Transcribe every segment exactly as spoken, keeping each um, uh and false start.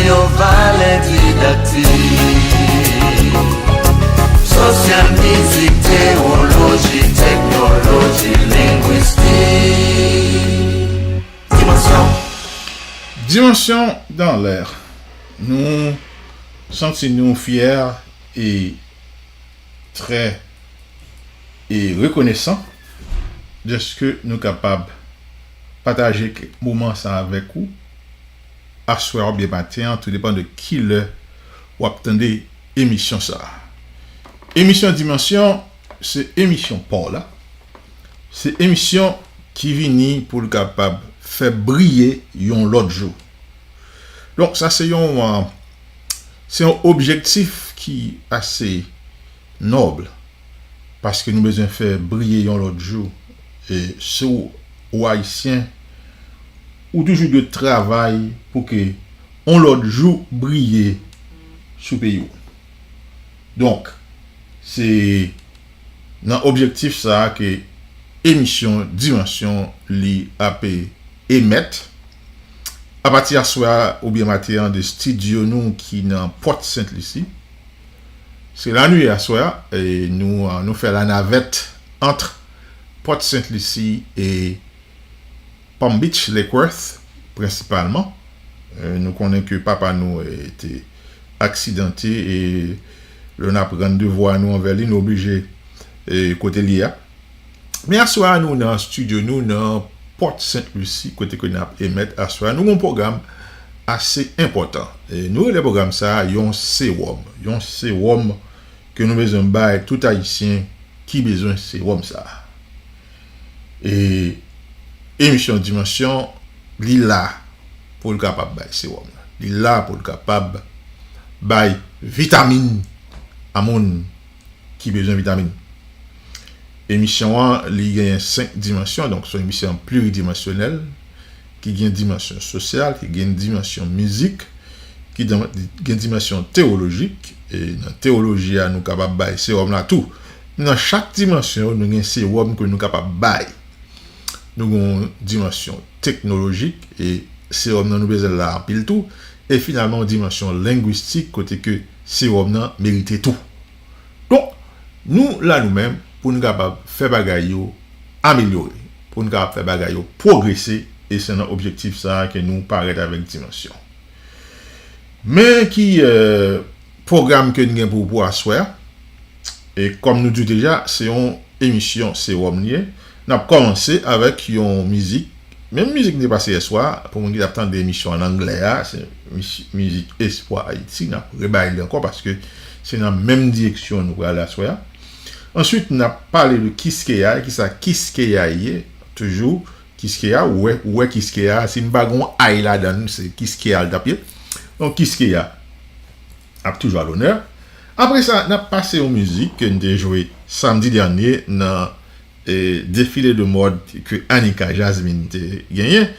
Yon valè didaktik, sosyal, mizik, tewoloji, teknoloji, lengwistik. Dimansyon. Dimansyon dans l'air. Nou santi nou fyè e trè e rekonesan dèske nou kapab pataje moman sa avèk ou aswè oubyen maten an, tou depan de ki lè w ap tande emisyon sa a. Emisyon Dimansyon, se emisyon pa w la. Se emisyon ki vini pou l kapab fè briye yon lòt jou. Donk, sa se yon, euh, se yon objektif ki ase nòb, paske nou bezwen fè briye yon lòt jou. E si w, ou Ayisyen, ou toujou dwe travay pou ke yon lòt jou briye sou peyi w. Donk, se nan objektif sa a ke emisyon Dimansyon li ap emèt apati aswè a oubyen maten an de estidyo nou ki nan Pòt Sent Lisi. Se la nou ye aswè a, e nou, nou fè lanavèt ant Pòt Sent Lisi e Palm Beach, Lake Worth, prensipalman. E nou konnen ke papa nou, e, te aksidante, e lè n ap rann devwa nou anvè li, nou oblije, e, kote l ye a. Men aswè a, nou nan estidyo nou, nan Pòt Sent Lisi, kote ke n ap emèt aswè a. Nou gen yon pwogram ase enpòtan. E nou rele pwogram sa a yon sewòm. Yon sewòm ke nou bezwen bay tout Ayisyen ki bezwen sewòm sa a. E emisyon Dimansyon, li la pou l kapab bay sewòm nan. Li la pou l kapab bay vitamin a moun ki bezwen vitamin. Emisyon an, li genyen senk dimansyon, donk se yon emisyon pliridimansyonèl, ki gen dimansyon sosyal, ki gen dimansyon mizik, ki gen, gen dimansyon tewolojik. E nan tewoloji a, nou kapab bay sewòm la tou. Nan chak dimansyon yo, nou gen sewòm ke nou kapab bay. Nou gen yon dimansyon teknolojik, e sewòm nan nou bezwen l la anpil tou. E finalman, yon dimansyon lengwistik, kote ke sewòm nan merite tou. Donk, nou la nou menm pou nou kapab fè bagay yo amelyore, pou nou kapab fè bagay yo pwogrese, e se nan objektif sa a ke nou parèt avèk Dimansyon. Men ki, eh, pwogram ke n gen pou, pou aswè a. E kòm nou di w deja, se yon emisyon sewòm li ye. N ap kòmanse avèk yon mizik. Menm mizik m te pase yèswa, pou moun ki t ap tande emisyon an anglè a, se mis-, mizik Espwa Ayiti. N ap rebay li ankò paske se nan menm direksyon nou prale aswè a. Answit, n ap pale de Kiskeya. Kisa Kiskeya ye? Toujou, Kiskeya, ou wè, ou wè Kiskeya, si m pa gen yon ay ladan l, se Kiskeya l t ap ye. Donk, Kiskeya ap toujou alonè. Apre sa, n ap pase yon mizik ke n te jwe samdi dènye nan, e, defile de mòd ke Anika Jasmine te genyen.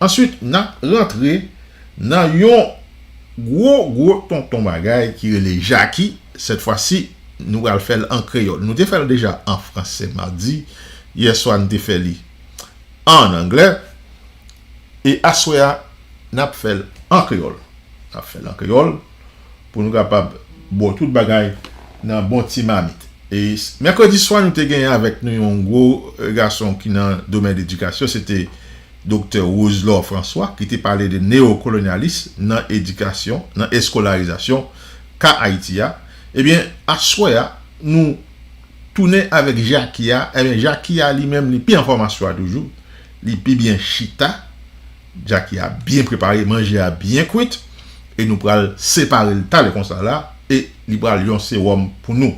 Answit, n ap rantre nan yon gwo, gwo tonton bagay ki rele Jaki. Sèt fwa si, nou pral fè l an kreyòl. Nou te fè l deja an franse madi. Yèswa, n te fè li an anglè. E aswè a, n ap fè l an kreyòl. N ap fè l an kreyòl pou nou kapab ba w tout bagay nan bon ti mamit. E s-, mèkredi swa, nou te genyen avèk nou yon gwo, eh, gason ki nan domèn edikasyon, se te Doktè Roselord François, ki te pale de neyokolonyalis nan edikasyon, nan eskolarizasyon ka Ayiti a. Ebyen, aswè a, nou tounen avèk Jaki a. Ebyen, Jaki a, li menm, li pi anfòm aswè a toujou. Li pi byen chita. Jaki a byen prepare, manje a byen kwit. E nou pral separe l talè konsa la. E li pral yon sewòm pou nou.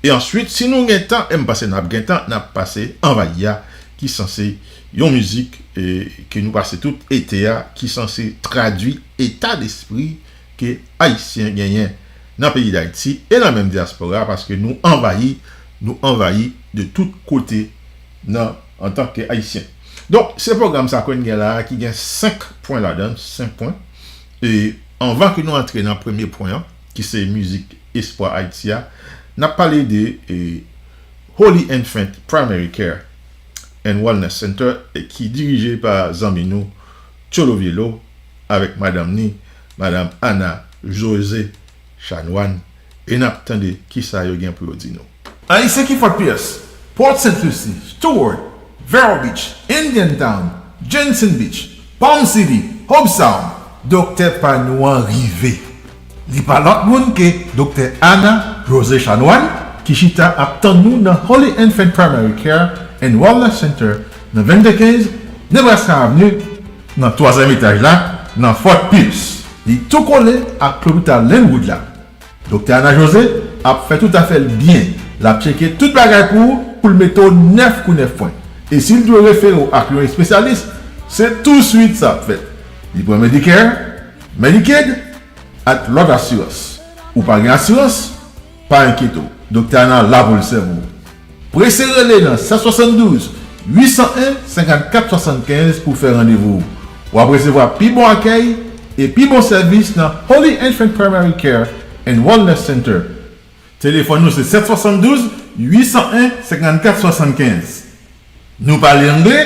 E answit, si nou gen tan, e m panse n ap gen tan, n ap pase Anvayi a, ki sanse yon mizik, e, ke nou pase tout ete a, ki sanse tradui eta despri ke Ayisyen genyen nan peyi Dayiti e nan menm dyaspora, paske nou anvayi, nou anvayi de tout kote nan, antanke Ayisyen. Donk, se pwogram sa ke n gen la a, ki gen senk pwen ladan l, senk pwen. E anvan ke nou antre nan premye pwen an, ki se mizik Espwa Ayiti a, n ap pale de, e, Holy Infant Primary Care and Wellness Center, e ki dirije pa zanmi nou, Tcholo Vielo, avèk madanm ni, Madanm Ana José Chanoine, e n ap tande kisa yo gen pou yo di nou. Ayisyen ki Fort Pierce, Port Saint Lucie, Stewart, Vero Beach, Indian Town, Jensen Beach, Palm City, Hobe Sound, doktè pa nou an rive. Li pa lòt moun ke Doktè Ana José Chanoine, ki chita ap tann nou nan Holy Infant Primary Care and Wellness Center nan vennde kenz Nebraska Avenue, nan twazyèm etaj la, nan Fort Pierce. Li tou kole ak lopital Linwood la. Doktè Ana José ap fè tout afè l byen. L ap tcheke tout bagay pou ou, pou l mete w nèf kou nèf pwen. E si l dwe refere w ak yon espesyalis, se touswit sa ap fèt. Li pran Medicare, Medicaid, ak lòt asirans. Ou pa gen asirans? Pa enkyete w. Doktè Ana la pou l sèvi w. Prese rele nan sèt swasanndouz, uit san en, senkannkat swasannkenz pou fè randevou. W ap resevwa pi bon akèy e pi bon sèvis nan Holy Infant Primary Care and Wellness Center. Telefòn nou se sèt swasanndouz, uit san en, senkannkat swasannkenz. Nou pale angle,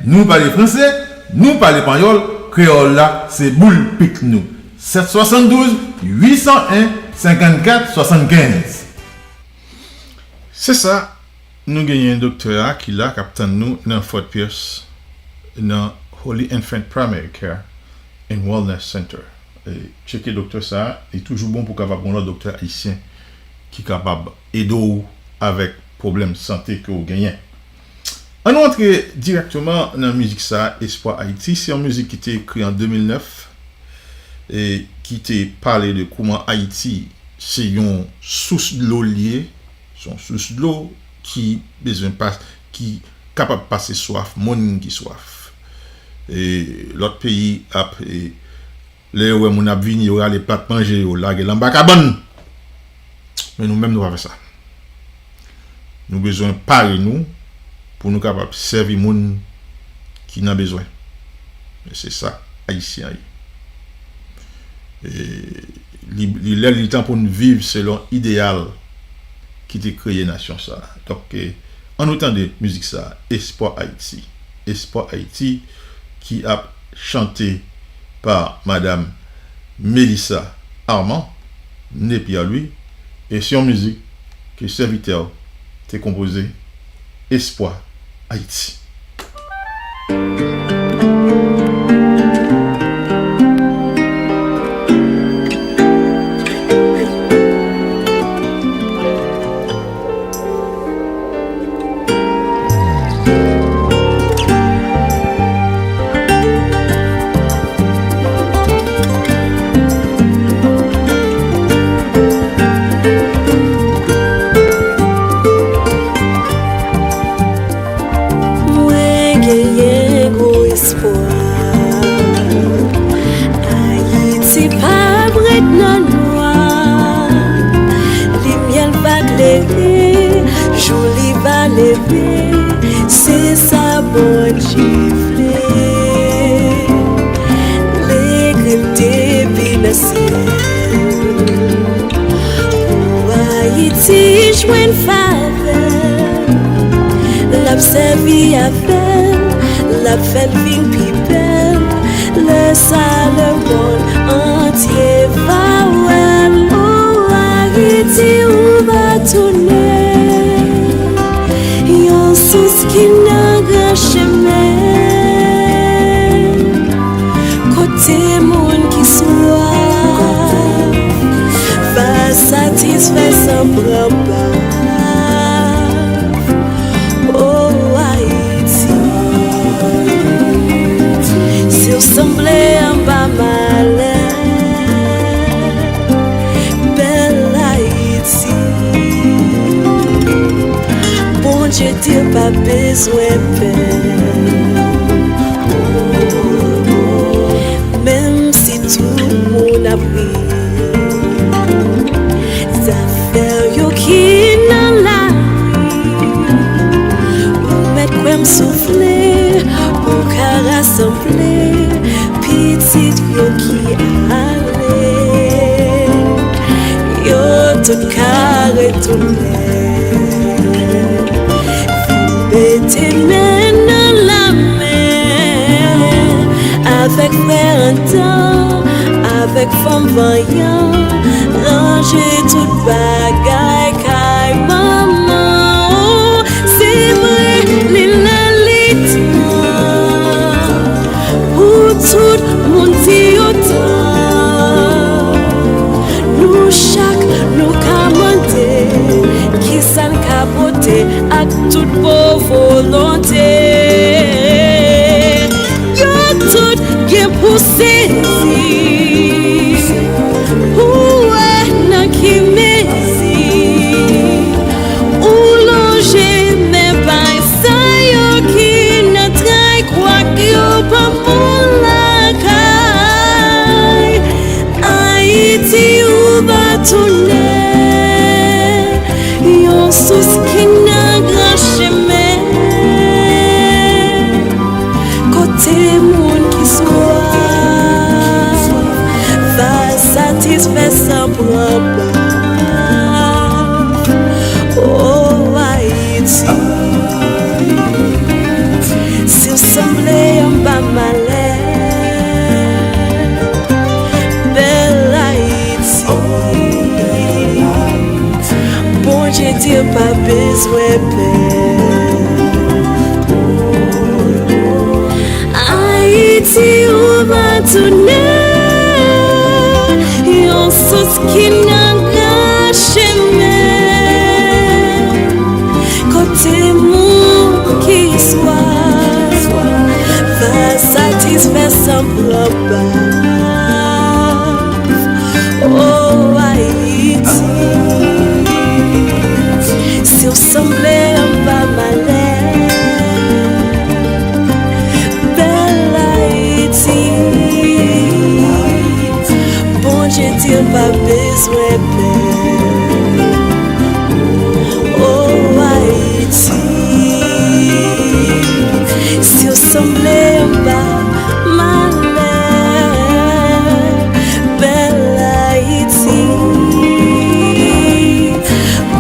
nou pale franse, nou pale panyòl, kreyòl la se boul pik nou. Sèt swasanndouz, uit san en, senkannkat swasannkenz. Se sa, nou genyen doktè a ki la k ap tann nou nan Fort Pierce, nan Holy Infant Primary Care and Wellness Center. E tcheke doktè sa a, li toujou bon pou w kapab gen yon lòt doktè ayisyen ki kapab ede w avèk pwoblèm sante ke w genyen. Ann nou antre dirèkteman nan mizik sa a, Espwa Ayiti. Se yon mizik ki te ekri an de mil nèf e ki te pale de kouman Ayiti se yon sous dlo l ye, se yon sous dlo ki bezwen pa, ki kapab pase swaf moun ki swaf. E lòt peyi ap, e, lè yo wè moun ap vini, yo rale plat manje yo, lage l anba kabann. Men nou menm, nou pa fè sa. Nou bezwen pare nou pou nou kapab sèvi moun ki nan bezwen. E se sa, Ayisyen an ye. E li, li lè li tan pou n viv selon ideyal ki te kreye nasyon sa a. Donk, e, ann nou tande mizik sa a, Espwa Ayiti. Espwa Ayiti, ki ap chante pa Madanm Melissa Armand, née Pierre-Louis, e se yon mizik ke sèvitè w te konpoze, Espwa Ayiti. Mwen genyen gwo espwa. Ayiti p ap ret nan nwa. Limyè l va klere, jou li va leve. Se sa Bondye vle. Legrim depi nan syèl. Pou Ayiti jwenn favè, l ap sèvi avè l, l ap fè l vin pi bèl. Lè sa lemonn antye va wè l. O Ayiti, ou va tounen yon sous ki nan gran chemen. Kote moun ki swaf va satisfè san pran baf. O Ayiti, si w sanble anba malè, bèl Ayiti, Bondye di w pa bezwen pè. Menm si tout moun ap ri, zafè yo ki nan lari, ou mèt kwè m soufle pou ka rasanble pitit yo ki ale. Yo tout ka retounen. Mete men nan lamen avèk frè antan, Avèk fanm vanyan, ranje tout bagay kay manman w. Se vre, li lè li tan pou tout moun di yo tan. Nou chak, nou ka mande kisa n ka pote ak tout bon volonte. Yo tout gen pou sezi. Pou wè nan ki mezi ou lonje men bay sa yo ki nan tray kwak yo pa moun lakay. Ayiti ou va tounen yon sous ki nan gran chemen. Kote moun ki swaf va satisfè san pran baf. O Ayiti, si w sanble anba malè, bèl Ayiti. Bondye di pa bezwen pè. Ayiti ou va tounen yon sous ki nan gran chemen. Kote moun ki swaf va satisfè san pran baf. O Ayiti, si w sanble anba malè, bèl Ayiti, Bondye di pa bezwen pè. O Ayiti, si w sanble anba malè, bèl Ayiti,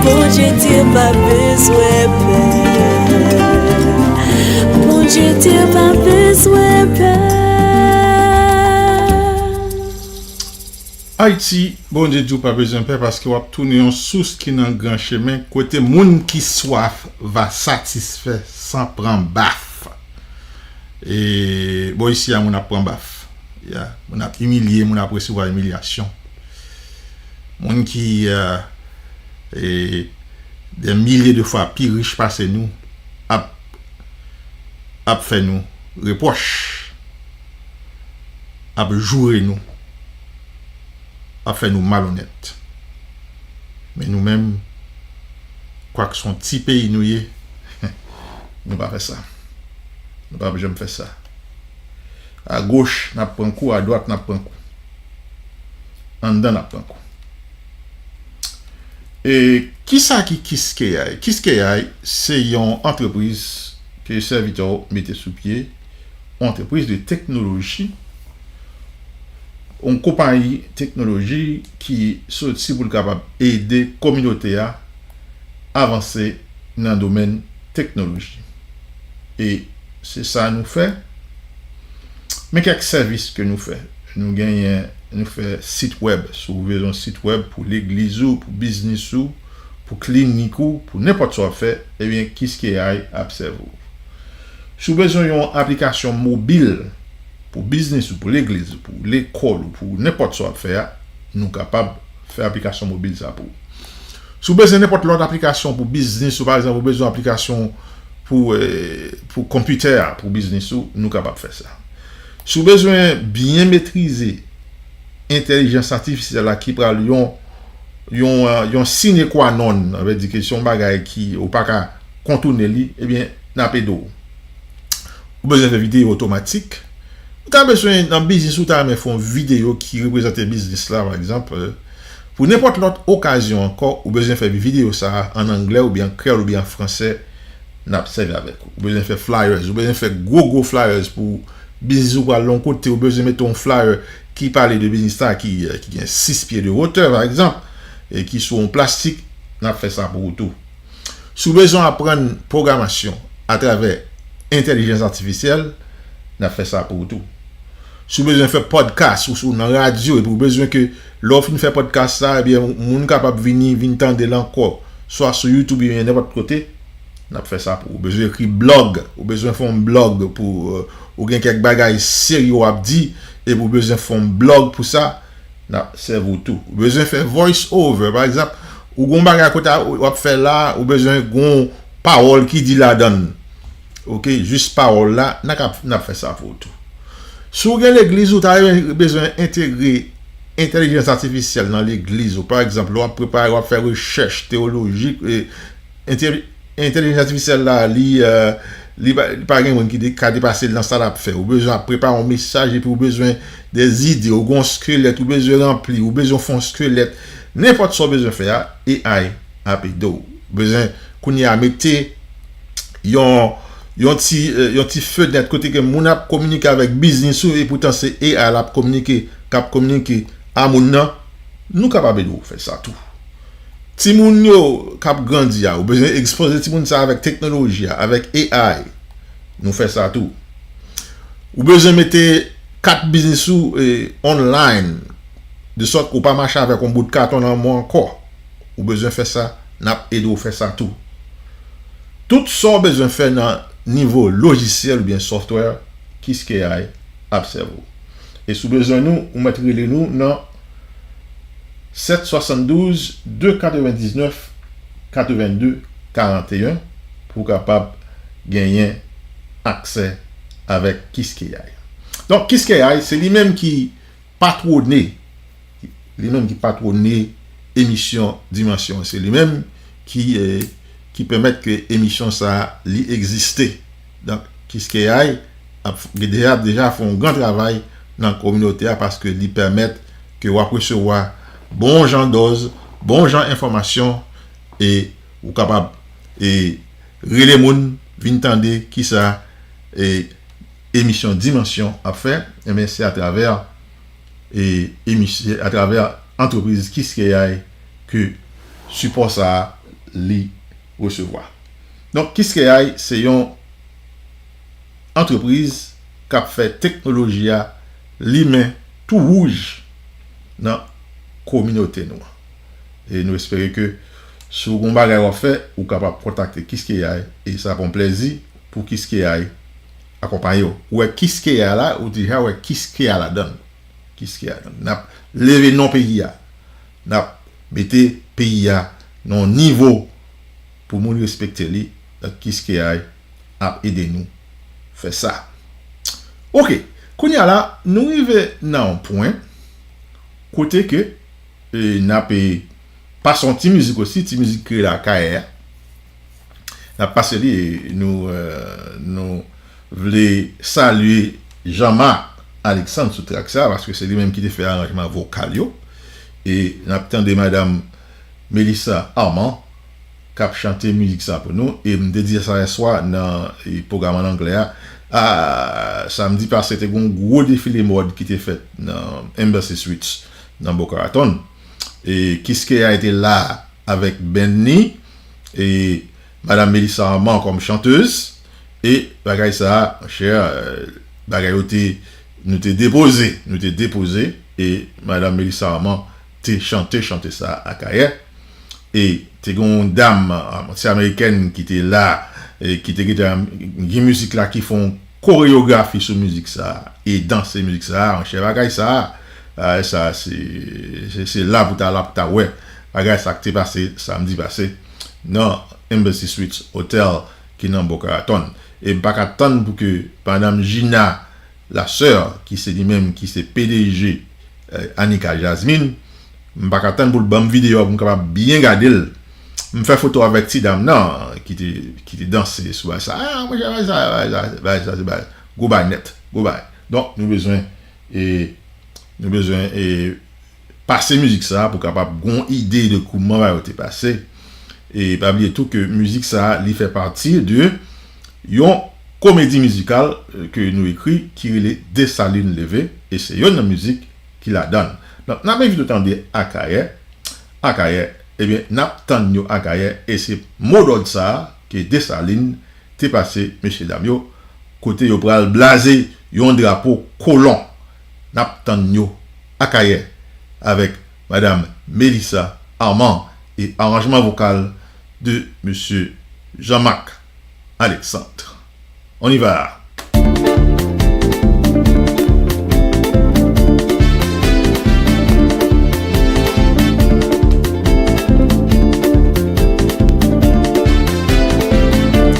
Bondye di pa bezwen pè. Bondye di pa bezwen pè. Ayiti, Bondye di w pa bezwen pè paske w ap tounen yon sous ki nan gran chemen kote moun ki swaf va satisfè san pran baf. E bò isi a, moun ap pran baf. Ya, moun ap imilye, moun ap resevwa imilyasyon. Moun ki, e, e, dè milye de fwa pi rich pase nou ap, ap fè nou repwòch, ap joure nou, ap fè nou malonèt. Men nou menm, kwak se yon ti peyi nou ye, nou pa fè sa. Nou pa janm fè sa. Agoch, n ap pran kou, adwat, n ap pran kou. Anndan, n ap pran kou. E kisa ki Kiskeya? Kiskeya se yon antrepriz ke sèvitè w mete sou pye, yon antrepriz de teknoloji, yon konpayi teknoloji ki soti pou l kapab ede kominote a avanse nan domèn teknoloji. E se sa nou fè. Men kèk sèvis ke nou fè. Nou genyen, nou fè sit wèb. Si w bezwen sit wèb pou legliz ou, pou biznis ou, pou klinik ou, pou nenpòt sa w ap fè, ebyen, Kiskeya ap sèvi w. Si w bezwen yon aplikasyon mobil pou biznis ou, pou legliz ou, pou lekòl ou, pou nenpòt sa w ap fè a, nou kapab fè aplikasyon mobil sa pou ou. Si w bezwen nenpòt lòt aplikasyon pou biznis ou, pa egzanp, ou bezwen aplikasyon pou, e, pou konpitè a, pou biznis ou, nou kapab fè sa. Si w bezwen byen metrize entèlijans atifisyèl la ki pral yon, yon, e, yon sine qua non, sa vle di ke se yon bagay ki ou pa ka kontounen li, ebyen, n ap ede w. Ou bezwen fè videyo otomatik. Ou ka bezwen, nan biznis ou ta renmen fè yon videyo ki reprezante biznis la, pa egzanp, e, pou nenpòt lòt okazyon ankò, ou bezwen fè videyo sa a ann anglè oubyen an kreyòl oubyen an fransè, n ap sèvi avèk ou. Ou bezwen fè flyers, ou bezwen fè gwo, gwo flyers pou biznis ou pral yon kote, ou bezwen mete yon flyer ki pale de biznis la ki, e, ki gen sis pye de wotè, pa egzanp, e ki sou yon plastik, n ap fè sa pou ou tou. Si w bezwen aprann pwogramasyon atravè entèlijans atifisyèl, n ap fè sa pou ou tou. Si w bezwen fè podcast ou, ou nan radyo epi w bezwen ke lè w fin fè podcast sa, ebyen, moun kapab vini, vin tande l ankò, swa sou YouTube oubyen nenpòt kote, n ap fè sa pou ou. Ou bezwen ekri blòg, ou bezwen fè yon blòg pou, euh, ou gen kèk bagay serye w ap di, epi w bezwen fè yon blòg pou sa, n ap sèvi w tou. Ou bezwen fè voice over, pa egzanp, ou gen yon bagay kote w ap fè la, ou bezwen gen yon pawòl ki di ladan l. Oke, jis pawòl la, n ap, n ap fè sa pou ou tou. Si w gen legliz ou, ta bezwen entegre entèlijans atifisyèl nan legliz ou. Pa egzanp, lè w ap prepare, w ap fè rechèch teyolojik, e, entè- entèlijans atifisyèl la, li, euh, li pa, li pa gen moun ki de- ka depase l nan sa l ap fè. Ou bezwen ap prepare yon mesaj epi ou bezwen de zide, ou gen yon skelèt, ou bezwen ranpli, ou bezwen fè yon skelèt. Nenpòt sa w bezwen fè a, A I ap ede w. Ou bezwen kounye a mete yon, yon ti, euh, yon ti fenèt kote ke moun ap kominike avèk biznis ou, e poutan se A I l ap kominike, k ap kominike a moun nan, nou kapab ede w fè sa tou. Timoun yo k ap grandi a, ou bezwen ekspoze timoun sa avèk teknoloji a, avèk A I. Nou fè sa tou. Ou bezwen mete kat biznis ou, eh, online, de sòt ke w pa mache avèk yon bout katon nan men w ankò. Ou bezwen fè sa, n ap ede w fè sa tou. Tout sa w bezwen fè nan nivo lojisyèl oubyen software, Qiskey ap sèvi w. E si w bezwen nou, ou mèt rele nou nan sèt swasanndouz, de katrevendiznèf, katrevenndez, karanteyen pou w kapab genyen aksè avèk Qiskey. Donk, Qiskey, se li menm ki patwone, li menm ki patwone emisyon Dimansyon. Se li menm ki, eh, ki pèmèt ke emisyon sa a li egziste. Donk, Qiskey ap f- deja, deja fè yon gran travay nan kominote a paske li pèmèt ke w ap resevwa bon jan dòz, bon jan enfòmasyon e ou kapab, e, rele moun, vin tande kisa, e, emisyon Dimansyon ap fè. Enben, se atravè, e, emisyon, atravè antrepriz Qiskey ke sipò sa a li resevwa. Donk, Qiskey se yon antrepriz k ap fè teknoloji a limen tou wouj nan kominote nou an. E nou espere ke si w gen yon bagay w ap fè, ou kapab kontakte Qiskey, e sa pou yon plèzi pou Qiskey akonpaye w. Ou wè Qiskey la, ou deja wè Qiskey ladan l. Qiskey ladan l. N ap leve non peyi a. N ap mete peyi a nan yon nivo pou moun respekte li. Donk, Qiskey ap ede nou fè sa. Oke, kounye a la, nou rive nan yon pwen kote ke, e, n ap, e, pase yon ti mizik osi, ti mizik kreyòl Akayè a. N ap pase li, e, nou, e, nou vle salye Jean-Marc Alexandre sou trak sa, paske se li menm ki te fè aranjman vokal yo. E n ap tande madanm Melissa Armand k ap chante mizik sa pou nou. E m te di sa yèswa nan, e, pwogram an anglè a. A, samdi pase, te gen yon gwo defile mòd ki te fèt nan Embassy Suites, nan Boca Raton. E Qiskey te la avèk band ni, e madanm Melissa Armand kòm chantèz. E bagay sa a, monchè, e, bagay yo te, nou te depoze, nou te depoze, e madanm Melissa Armand te chante chante sa a Akayè. E te gen yon dam, a, yon ti amerikèn ki te la, e ki te gentan gen mizik la, ki fè yon koreyografi sou mizik sa a, e danse mizik sa a, monchè, bagay sa a, a, sa se, se, se la pou ta, la pou ta wè. Bagay sa ki te pase samdi pase nan Embassy Suites Hotel ki nan Boca Raton. E m pa ka tann pou ke madanm Gina Lasseur, ki se li menm ki se P D G, e, Anika Jasmine, m pa ka tann pou l ban m videyo a pou m kapab byen gade l. M fè foto avèk ti dam nan ki te, ki te danse sou bagay sa. A, monchè, bagay sa, bagay sa, bagay sa, se bagay, gwo bagay nèt, gwo bagay. Donk, nou bezwen, e, nou bezwen, e, pase mizik sa a pou kapab gen yon ide de kouman bagay yo te pase. E pa bliye tou ke mizik sa a, li fè pati de yon komedi mizikal, e, ke nou ekri ki rele Desalin Leve, e se youn nan mizik ki ladan l. Donk, n ap envite w tande Akayè, Akayè, ebyen, n ap tann yo Akayè, e se modòd sa a ke Desalin te pase mesyedam yo, kote yo pral blaze yon drapo kolon. N ap tann yo Akayè avèk Madam Melissa Armand e aranjman vokal de Mesye Jean-Marc Alexandre. On y va!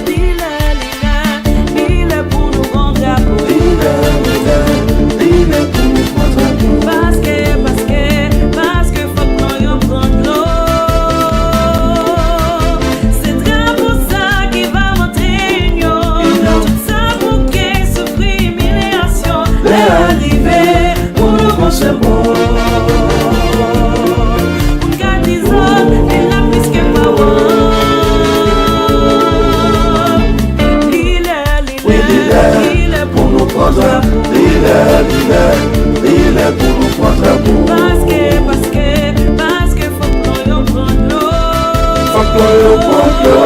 Li lè, li lè, li lè pou nou pran drapo. Li lè, li lè, li lè pou nou pran drapo. Paske, paske, paske fòk nou yo pran dlo. Se drapo sa ki va montre inyon. Inyon. Tout sa pou ki soufri imilyasyon. Lè a rive pou nou pran senbòl. Pou n ka di zòt, li la plis ke pawòl. Li lè, li lè, li lè pou nou pran zòt. Li lè, li lè, li lè pou nou pran drapo. Paske, paske, paske fòk nou yo pran dlo. Fòk nou yo pran dlo.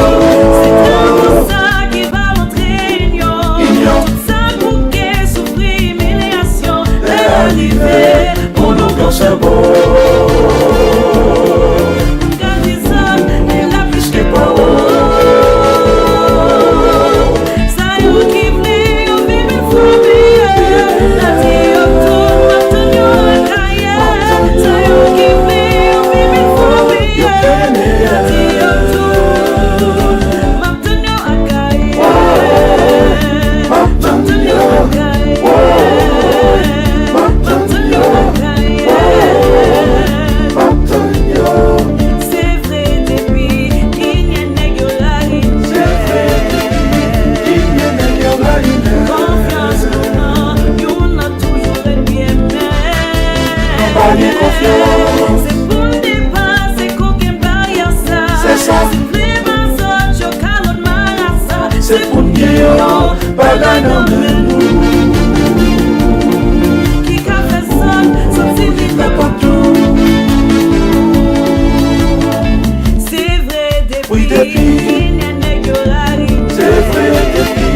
Se drapo sa ki va montre inyon. Inyon. Tout sa pou ki soufri imilyasyon. Lè a rive pou nou pran senbòl. Pou n ka di zòt, li la plis ke pawòl. Sa yo ki vle yo vin fòme, n a di yo tout, m ap tann yo Akayè. Sa yo ki vle yo vin fòme, n a di yo tout, m ap tann yo Akayè. M ap tann yo Akayè. M ap tann yo Akayè. M ap tann yo. Se vre depi Kinyen nèg yo la rinyè. Se vre depi Kinyen nèg yo la rinyè. Konfyans nou nan youn nan toujou ret byen mèt. Nou pa gen konfyans. Se pou n depase kokenn baryè sa. Se sa. Si vle pa zòt yo kalòt marasa. Se pou n gen yon bagay nan men nou. Ki ka fè zòt santi li fè pòt tou. Se vre depi Kinyen nèg yo la rinyè. Se vre depi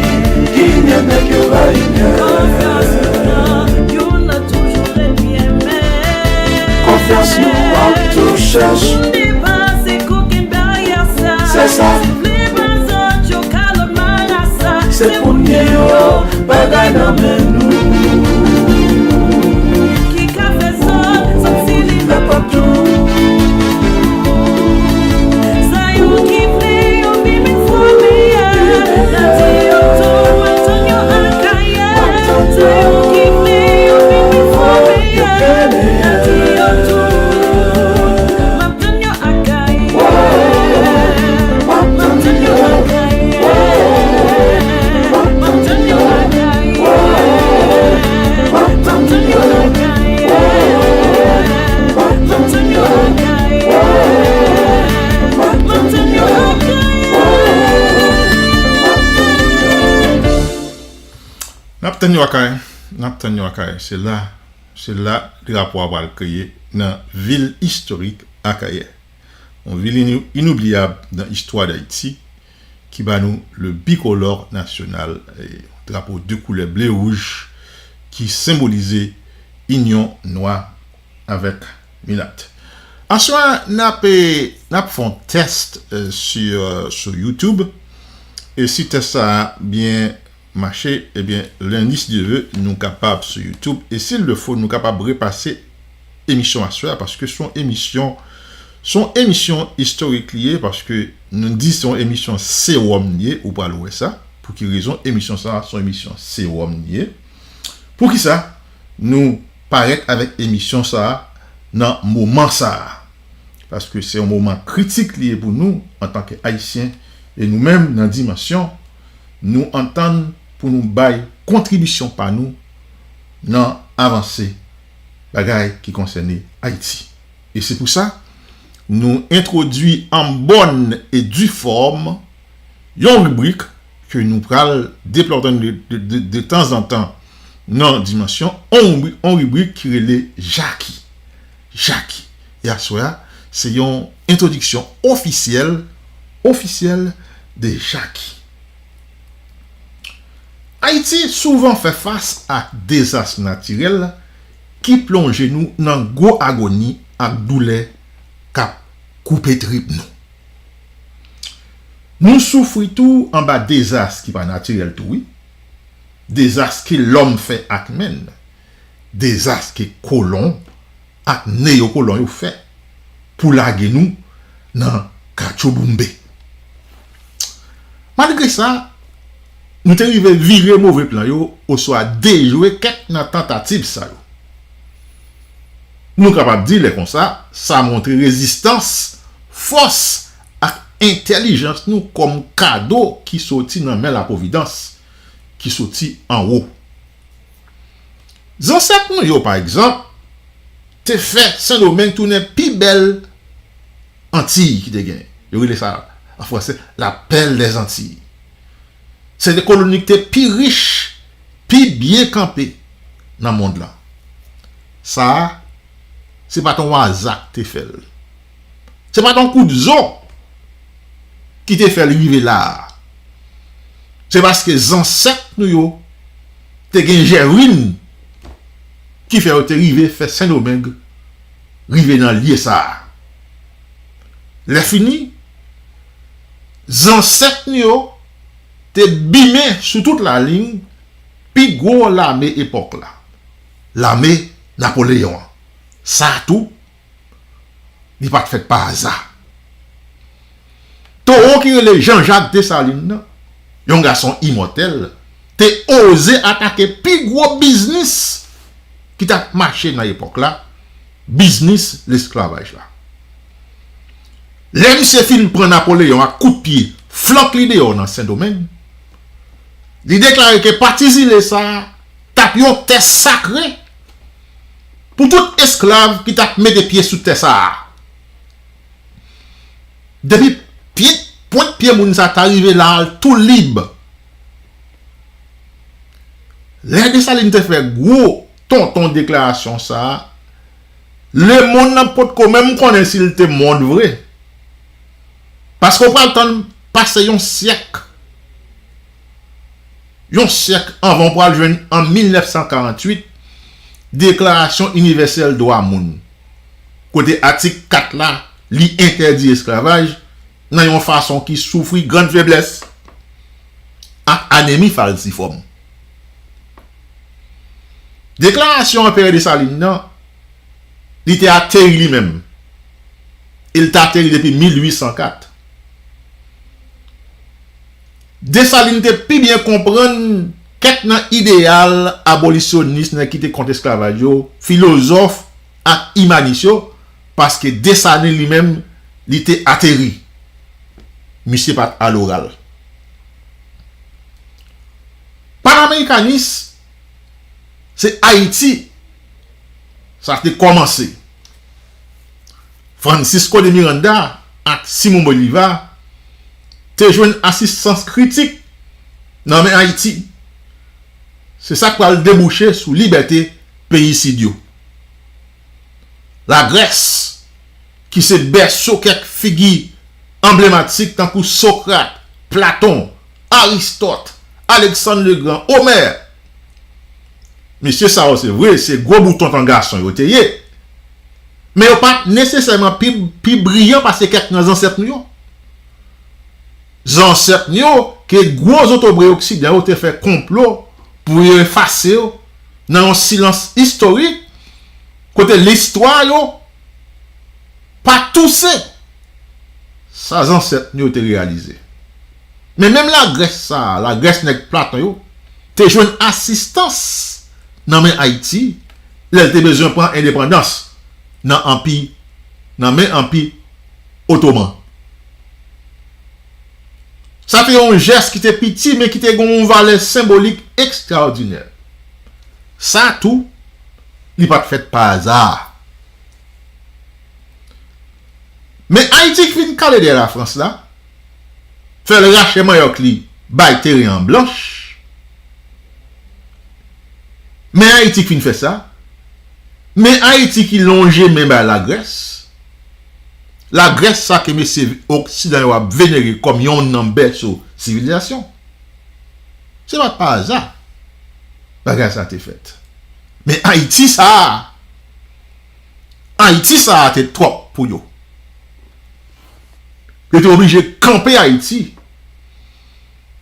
Kinyen nèg yo la rinyè. Konfyans nou nan youn nan toujou ret byen mèt. Konfyans nou ap tou chèch. Pou n depase kokenn baryè sa. Se sa. Si vle pa zòt yo kalòt marasa. Se pou n gen yon bagay nan men nou. Ki ka fè zòt santi li fè pòt tou. Sa yo ki vle yo vin fòme, n a di yo tout, m ap tann yo Akayè. Sa yo ki vle yo vin fòme, n a di yo tout, m ap tann yo Akayè. M ap tann yo Akayè. M ap tann yo Akayè. M ap tann yo Akayè. M ap tann yo Akayè. M ap tann yo Akayè. M ap tann yo Akayè. N ap tann yo Akayè. N ap tann yo Akayè. Se la, se la drapo a pral kreye nan vil istorik Akayè. Yon vil inou-, inoubliyab nan istwa Dayiti ki ba nou le bicolore national, e, drapo de koulè ble wouj ki senbolize inyon nwa avèk milat. Aswè a, n ap, e, n ap fè yon tès, e, sou, e, sou YouTube. E si tès sa a byen mache, ebyen, lundi, si Dye vle, nou kapab sou YouTube. E si l le fo, nou kapab repase emisyon aswè a, paske se yon emisyon, se yon emisyon istorik li ye, paske nou di se yon emisyon sewòm li ye, ou pral wè sa. Pou ki rezon emisyon sa a se yon emisyon sewòm li ye? Poukisa nou parèt avèk emisyon sa a nan moman sa a? Paske se yon moman kritik li ye pou nou antanke Ayisyen, e nou menm nan Dimansyon, nou antann pou nou bay kontribisyon pa nou nan avanse bagay ki konsène Ayiti. E se pou sa, nou entwodui an bòn e di fòm yon ribrik ke nou pral deplòtone de, de, de, de tanzantan nan Dimansyon, on ribri-, on ribrik ki rele Jaki. Jaki. E aswè a, se yon entwodiksyon ofisyèl, ofisyèl de Jaki. Ayiti souvan fè fas ak dezas natirèl ki plonje nou nan gwo agoni ak doulè k ap koupe trip nou. Nou soufri tou anba dezas ki pa natirèl tou wi, dezas ke lòm fè ak men l, dezas ke kolon ak neyokolon yo fè pou lage nou nan katchouboumbe. Malgre sa, nou te rive vire move plan yo oswa dejwe kèk nan tantativ sa yo. Nou kapab di lè konsa, sa montre rezistans, fòs ak entèlijans nou kòm kado ki soti nan men Lapwovidans, ki soti anwo. Zansèt nou yo, pa egzanp, te fè Sendomeng tounen pi bèl Antiy ki te gen. Yo rele sa, an franse, la perle des Antilles. Se te koloni ki te pi rich, pi byen kanpe nan mond lan. Sa a, se pa t yon aza k te fè l. Se pa t yon kout zo ki te fè l rive la a. Se paske zansèt nou yo te gen jèrin ki fè yo te rive fè Sendomeng rive nan lye sa a. Lèfini, zansèt nou yo te bimen sou tout lalin pi gwo lame epòk la, lame Napoleyon an. Sa a tou, li pa t fèt pa aza. Towo ki rele Jean-Jacques Dessalines nan, yon gason imòtèl, te oze atake pi gwo biznis ki t ap mache nan epòk la, biznis lesklavaj la. Lè misye fin pran Napoleyon ak kout pye, flank li deyò nan Sendomeng, li deklare ke pati zile sa a t ap yon tè sakre pou tout esklav ki t ap mete pye sou tè sa a. Depi pye, pwent pye moun sa ta rive la a, l tou lib. Lè Desalin te fè gwo tonton deklarasyon sa a, lemonn nan potko menm konnen si l te mond vre. Paske w pral tann pase yon syèk, yon syèk anvan w pral jwenn an mil nèf san karanntuit, Deklarasyon Inivèsèl Dwa Moun, kote atik kat la, li entèdi esklavaj nan yon fason ki soufri grann feblès ak anemi falsifòm. Deklarasyon Anperè Desalin nan, li te ateri li menm. E l te ateri depi mil uit san kat. Desalin te pi byen konprann kèk nan ideyal abolisyonis nèg ki te kont esklavaj yo, filozòf ak imanis yo, paske Desalin li menm, li te ateri. Misye pa t aloral. Panamerikanis, se Ayiti sa te kòmanse. Francisco de Miranda ak Simon Bolivar te jwenn asistans kritik nan men Ayiti. Se sa k pral debouche sou libète peyi Sid yo. Lagrès, ki se bèso kèk figi anblematik tankou Sokrat, Platon, Aristòt, Aleksann Legran, Omè. Mesye sa yo, se vre, se gwo bout tonton gason yo te ye. Men yo pa t nesesèman pi, pi briyan pase kèk nan zansèt nou yo. Zansèt nou yo, ke gwo zotobre oksidan yo te fè konplo pou yo efase yo nan yon silans istorik, kote listwa yo pa touse sa zansèt nou yo te reyalize. Men menm Lagrès sa a, Lagrès nèg Platon yo, te jwenn asistans nan men Ayiti lè l te bezwen pran endepandans nan anpi, nan men Anpi Otoman. Sa te yon jès ki te piti, men ki te gen yon valè senbolik ekstraòdinè. Sa tou, li pa t fèt pa aza. Men Ayiti ki fin kale dèyè Lafrans la, fè l rache manyòk li, bay teren an blanch. Men Ayiti ki fin fè sa. Men Ayiti ki lonje men bay Lagrès. Lagrès sa ke mesye oksidan yo ap venere kòm yonn nan bèso sivilizasyon. Se pa t pa aza bagay sa te fèt. Men Ayiti sa a, Ayiti sa a te twòp pou yo. Yo te oblije kanpe Ayiti.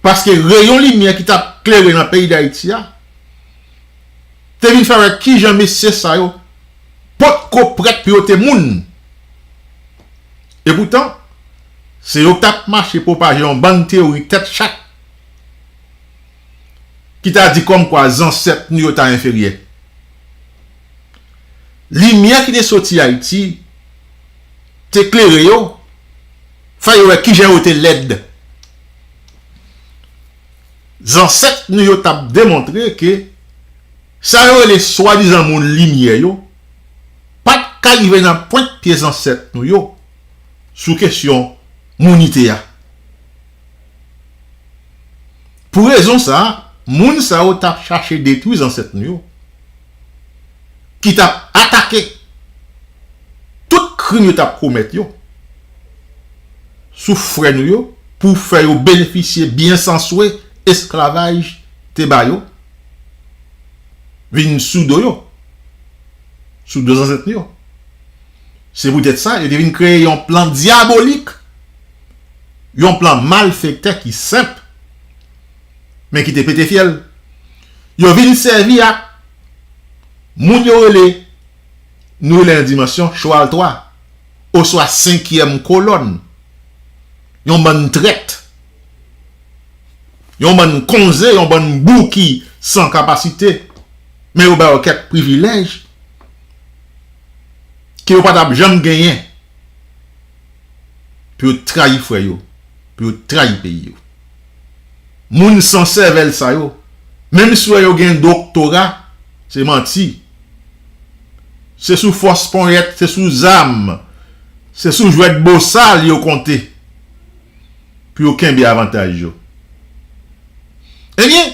Paske reyon limyè ki t ap klere nan peyi Dayiti a te vin fè wè kijan mesye sa yo potko prèt pou yo te moun. Epoutan, se yo k t ap mache pwopaje yon bann teyori tèt chat ki ta di kòmkwa zansèt nou yo ta enferyè. Limyè ki te soti Ayiti te klere yo, fè yo wè kijan yo te lèd. Zansèt nou yo t ap demontre ke sa yo rele swadizan moun limyè yo pa t ka rive nan pwent pye zansèt nou yo sou kesyon mounite a. Pou rezon sa a, moun sa yo t ap chache detwi zansèt nou yo, ki t ap atake tout krim yo t ap komèt yo sou frè nou yo, pou fè yo benefisye byen san swe esklavaj te ba yo, vin sou do yo, sou do zansèt nou yo. Se poutèt sa, yo te vin kreye yon plan dyabolik, yon plan malfektè ki senp, men ki te pete fyèl. Yo vin sèvi ak moun yo rele, nou rele nan dimansyon chwal twa, oswa senkyèm kolòn, yon bann trèt, yon bann konze, yon bann bouki san kapasite, men yo ba yo kèk privilèj ke yo pa t ap janm genyen, pou yo trayi frè yo, pou yo trayi peyi yo. Moun san sèvèl sa yo, menm si w wè yo gen doktora, se manti. Se sou fòs ponyèt, se sou zam, se sou jwèt bosal yo konte pou yo kenbe avantaj yo. Ebyen,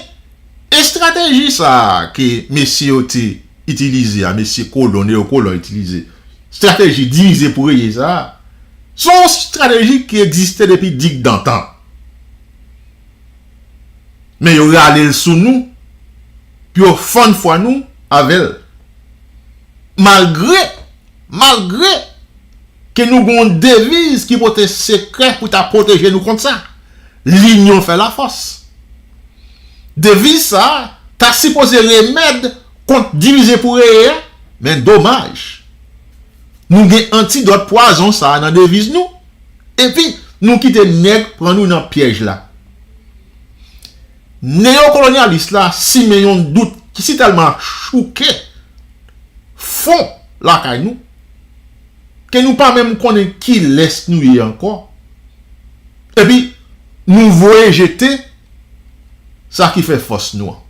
estrateji sa a ke mesye yo te itilize a, mesye kolon, neyokolon itilize, estrateji divize pou reye sa a, se yon estrateji ki egziste depi digdantan. Men yo rale l sou nou, pou yo fann fwa nou avè l. Malgre, malgre ke nou gen yon deviz ki pote sekrè pou ta pwoteje nou kont sa. Linyon fè lafòs. Deviz sa a ta sipoze remèd kont divize pou reye a, men domaj, nou gen antidòt pwazon sa a nan deviz nou, epi nou kite nèg pran nou nan pyèj la. Neyokolonyalis la simen yon dout ki sitèlman chouke fon lakay nou, ke nou pa menm konnen kilès nou ye ankò. Epi, nou voye jete sa ki fè fòs nou an.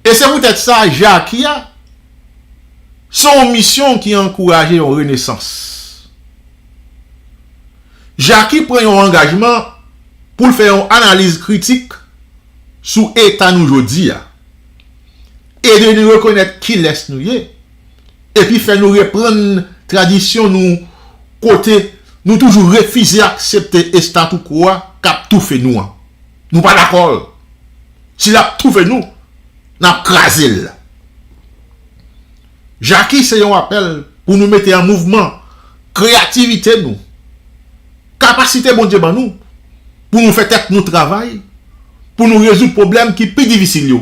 E se poutèt sa, Jaki a, se yon misyon ki ankouraje yon renesans. Jaki pran yon angajman pou l fè yon analiz kritik sou eta nou jodi a. Ede nou rekonèt kilès nou ye, epi fè nou reprann tradisyon nou kote nou toujou refize aksepte statu quo a k ap toufe nou an. Nou pa dakò l. Si l ap toufe nou, n ap kraze l. Jaki se yon apèl pou nou mete an mouvman kreyativite nou, kapasite Bondye ban nou, pou nou fè tèt nou travay, pou nou rezoud pwoblèm ki pi difisil yo.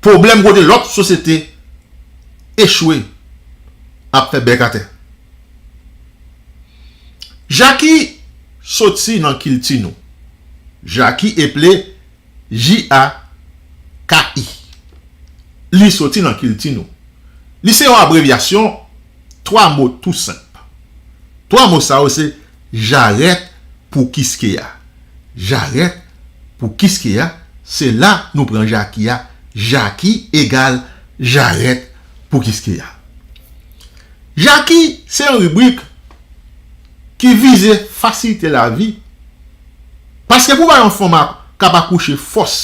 Pwoblèm kote lòt sosyete echwe ap fè bèk atè. Jaki soti nan kilti nou. Jaki eple J A K I. Li soti nan kilti nou. Li se yon abrevyasyon twa mo tou senp. Twa mo sa yo se jarèt pou Kiskeya. Jarèt pou Kiskeya, se la nou pran Jaki a. Jaki egal jarèt pou Kiskeya. Jaki se yon ribrik ki vize fasilite lavi, paske pou bay yon fanm a k ap akouche fòs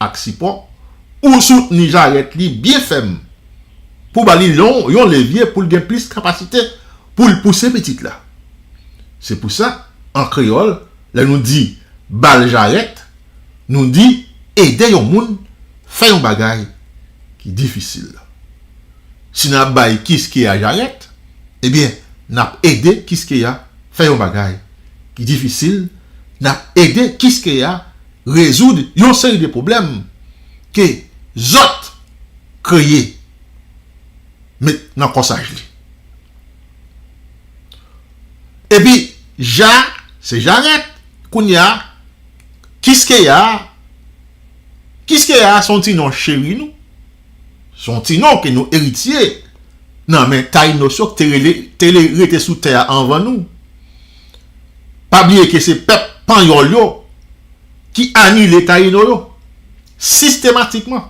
ak sipò, ou soutni jarèt li byen fèm pou ba li yon, yon levye pou l gen plis kapasite pou l pouse pitit la. Se pou sa, an kreyòl, lè nou di ba l jarèt, nou di ede yon moun fè yon bagay ki difisil. Si n ap bay Kiskeya jarèt, ebyen, n ap ede Kiskeya fè yon bagay ki difisil, n ap ede Kiskeya rezoud yon seri de pwoblèm ke zòt kreye met nan kòsaj li. Epi, Ja, se jarèt, kounye a, Kiskeya, Kiskeya se yon ti non cheri nou. Se yon ti non ke nou eritye nan men Tayinos yo ki te rele, te le-, rete sou tè a anvan nou. Pa bliye ke se pèp panyòl yo ki anile Tayino yo sistematikman.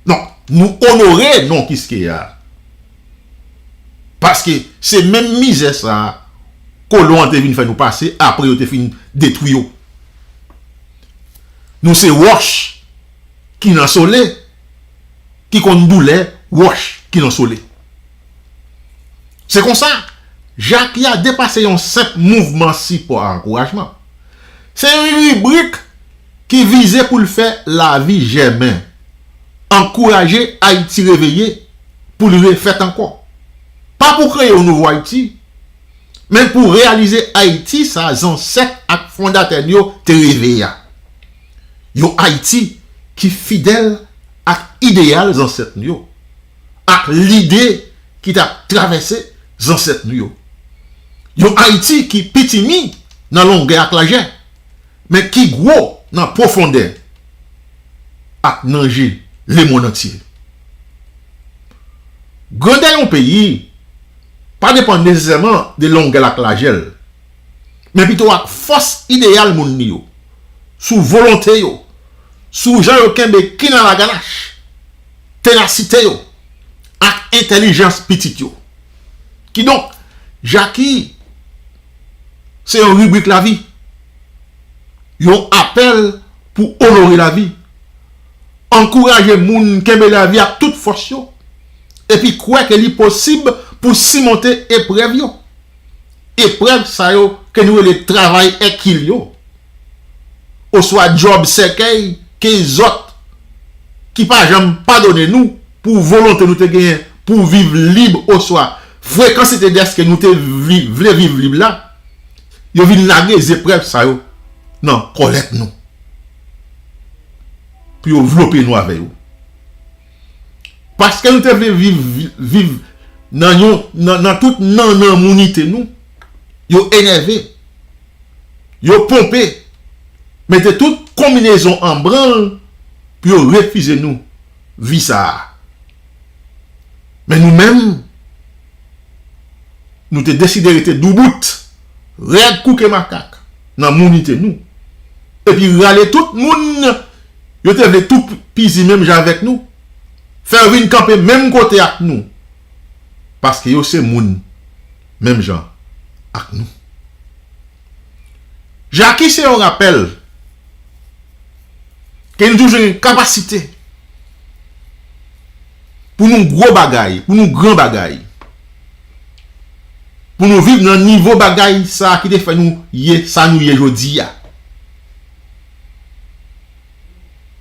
Donk, nou onore non Kiskeya. Paske se menm mizè sa a kolon an te vin fè nou pase apre yo te fin detwi yo. Nou se wòch ki nan sole, ki konn doulè wòch ki nan sole. Se konsa, Jaki a depase yon senp mouvman sipò ak ankourajman. Se yon ribrik ki vize pou l fè lavi jèmen, ankouraje Ayiti reveye pou l refèt ankò. Pa pou kreye yon nouvo Ayiti, men pou reyalize Ayiti sa zansèt ak fondatè n yo te reve a. Yon Ayiti ki fidèl ak ideyal zansèt nou yo, ak lide ki t ap travèse zansèt nou yo. Yon Ayiti ki pitimi nan longè ak lajè, men ki gwo nan pwofondè ak nan je lemonn antye. Grandè yon peyi pa depann nesesèman de longè l ak lajè l, men pito ak fòs ideyal moun li yo, sou volonte yo, sou jan yo kenbe kin a laganach, tenasite yo, ak entèlijans pitit yo. Kidonk, Jaki se yon ribrik lavi, yon apèl pou onore lavi, ankouraje moun kenbe lavi ak tout fòs yo, epi kwè ke li posib pou simonte eprèv yo. Eprèv sa yo ke nou rele travay èkil yo, oswa djòb sèkèy ke zòt ki pa janm padone nou pou volonte nou te genyen pou viv lib oswa frekansite dèske nou te vi-, vle viv lib la, yo vin lage zeprèv sa yo nan kòlèt nou pou yo vlope nou avè yo. Paske nou te vle viv, viv nan yon, nan, nan tout nannan mounite nou, yo enève, yo ponpe, mete tout konbinezon an branl pou yo refize nou vi sa a. Men nou menm, nou te deside rete doubout, rèd kou ke makak, nan mounite nou, epi rale tout moun yo te vle toupizi menm jan avèk nou, fè yo vin kanpe menm kote ak nou, paske yo se moun menm jan ak nou. Jaki se yon rapèl ke nou toujou gen kapasite pou nou gwo bagay, pou nou gran bagay, pou nou viv nan nivo bagay sa a ki te fè nou ye sa nou ye jodi a.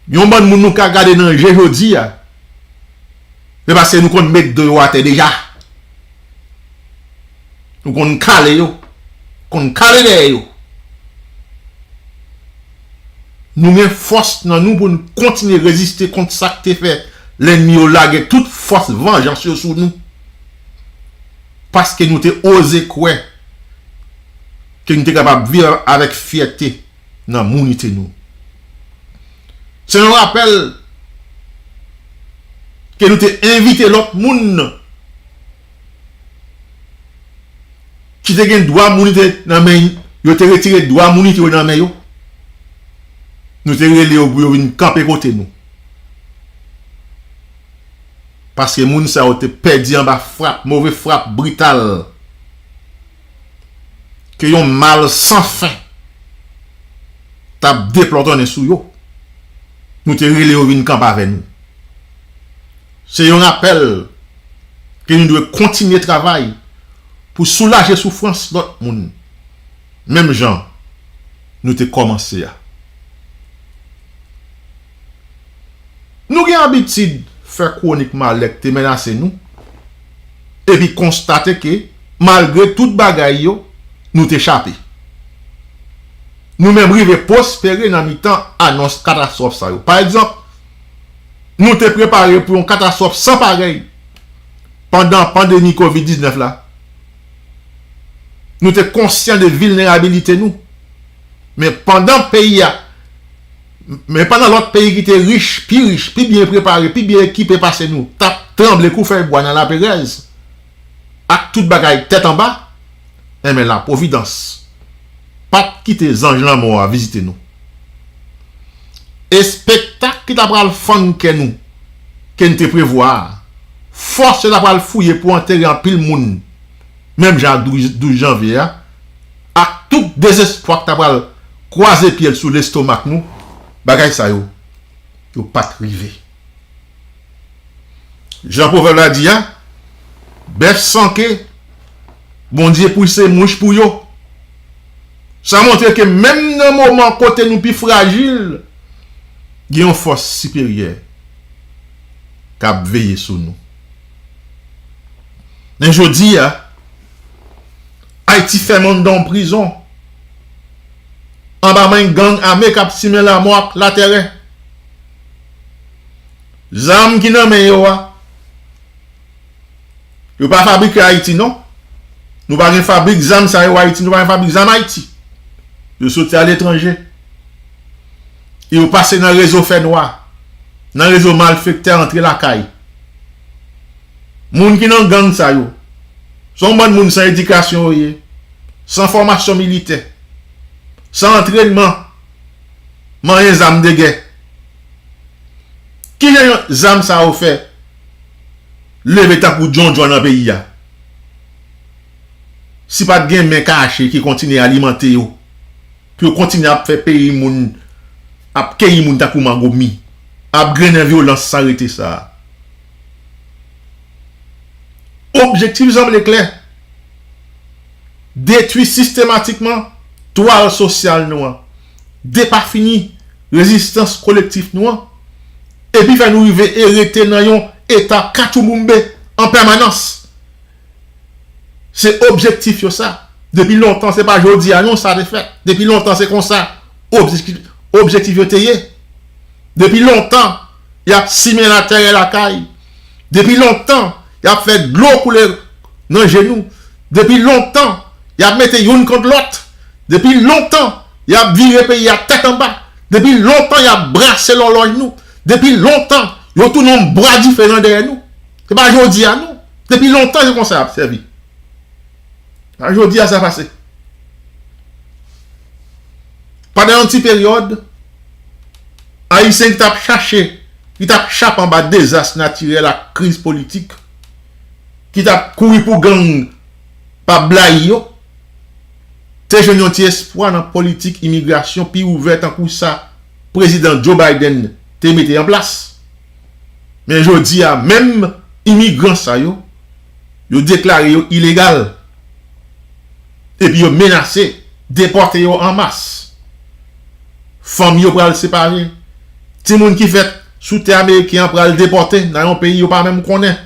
Yon bann moun nou ka gade nan je jodi a, se paske nou konn met do yo atè deja. Nou konn kale yo, konn kale dèyè yo. Nou gen fòs nan nou pou n kontinye reziste kont sa k te fè lènmi yo lage tout fòs vanjans yo sou nou. Paske nou te oze kwè ke nou te kapab viv avèk fyète nan mounite nou. Se yon rapèl ke nou te envite lòt moun ki te gen dwa mounite nan men yo, te retire dwa mounite yo nan men yo. Nou te rele yo pou yo vin kanpe kote nou. Paske moun sa yo te pèdi anba frap, move frap brital ke yon mal san fen t ap deplòtonnen sou yo. Nou te rele yo vin kanpe avè nou. Se yon rapèl ke nou dwe kontinye travay pou soulaje soufrans lòt moun, menm jan nou te kòmanse a. Nou gen abitid fè kwonik malè k te menase nou, epi konstate ke, malgre tout bagay yo, nou te chape. Nou menm rive pwospere nan mitan anons katastwòf sa yo. Pa egzanp, nou te prepare pou yon katastwòf san parèy pandan pandemi kovid diznèf la. Nou te konsyan de vilnerabilite nou. Men pandan peyi a, men pandan lòt peyi ki te rich, pi rich, pi byen prepare, pi byen ekipe pase nou, t ap tranble kou fèy bwa nan laperèz, ak tout bagay tèt anba, enben, lapwovidans pa t kite zanj lanmò a vizite nou. Espektak ki ta pral fann kè nou, ke n te prevwa a, fòs yo ta pral fouye pou antere anpil moun, menm jan ak douz, douz janvye a, ak tout dezespwa ki ta pral kwaze pye l sou lestomak nou, bagay sa yo, yo pa t rive. Jan pwovèb la di a, bèf sanke, Bondye pouse mouch pou yo. Sa montre ke menm nan moman kote nou pi frajil, gen yon fòs siperyè k ap veye sou nou. Men jodi a, Ayiti fèmen anndan yon prizon, anba men gang ame k ap simen lamò ak latèrè. Zam ki nan men yo a, yo pa fabrike Ayiti, non. Nou pa gen fabrik zam sa yo Ayiti, nou pa gen fabrik zam Ayiti. Yo soti aletranje. E yo pase nan rezo fènwa, nan rezo malfektè antre lakay. Moun ki nan gang sa yo, se yon bann moun san edikasyon yo ye, san fòmasyon militè, san antrènman, manyen zam de gè. Kijan zam sa yo fè leve tankou djondjon nan peyi a? Si pa t gen men kache ki kontinye alimante yo, pou yo kontinye ap fè peyi moun, ap keyi moun tankou mango mi, ap grennen vyolans san rete sa a. Objektif sanble klè, detwi sistematikman twal sosyal nou an, depafini rezistans kolektif nou an, epi fè nou rive e rete nan yon eta katchouboumbe an pèmanans. Se objektif yo sa. Depi lontan, se pa jodi a non sa te fèt. Depi lontan, se konsa objektif, objektif yo te ye. Depi lontan, y ap simen latèrè lakay. Depi lontan, y ap fè dlo koule nan je nou. Depi lontan, y ap mete youn kont lòt. Depi lontan, y ap vire peyi a tèt anba. Depi lontan, y ap brase lòlòj nou. Depi lontan, yo tounen yon bra dife nan dèyè nou. Se pa jodi a non. Depi lontan, se konsa y ap sèvi. Pa jodi a sa pase. Pandan yon ti peryòd, Ayisyen ki t ap chache, ki t ap chape anba dezas natirèl ak kriz politik, ki t ap kouri pou gang pa blayi yo, te jwenn yon ti espwa nan politik imigrasyon pi ouvè tankou sa Prezidan Joe Biden te mete an plas. Men jodi a, menm imigran sa yo, yo deklare yo ilegal. Epi yo menase depòte yo an mas. Fanmi yo pral separe. Timoun ki fèt sou tè ameriken an pral depòte nan yon peyi yo pa menm konnen.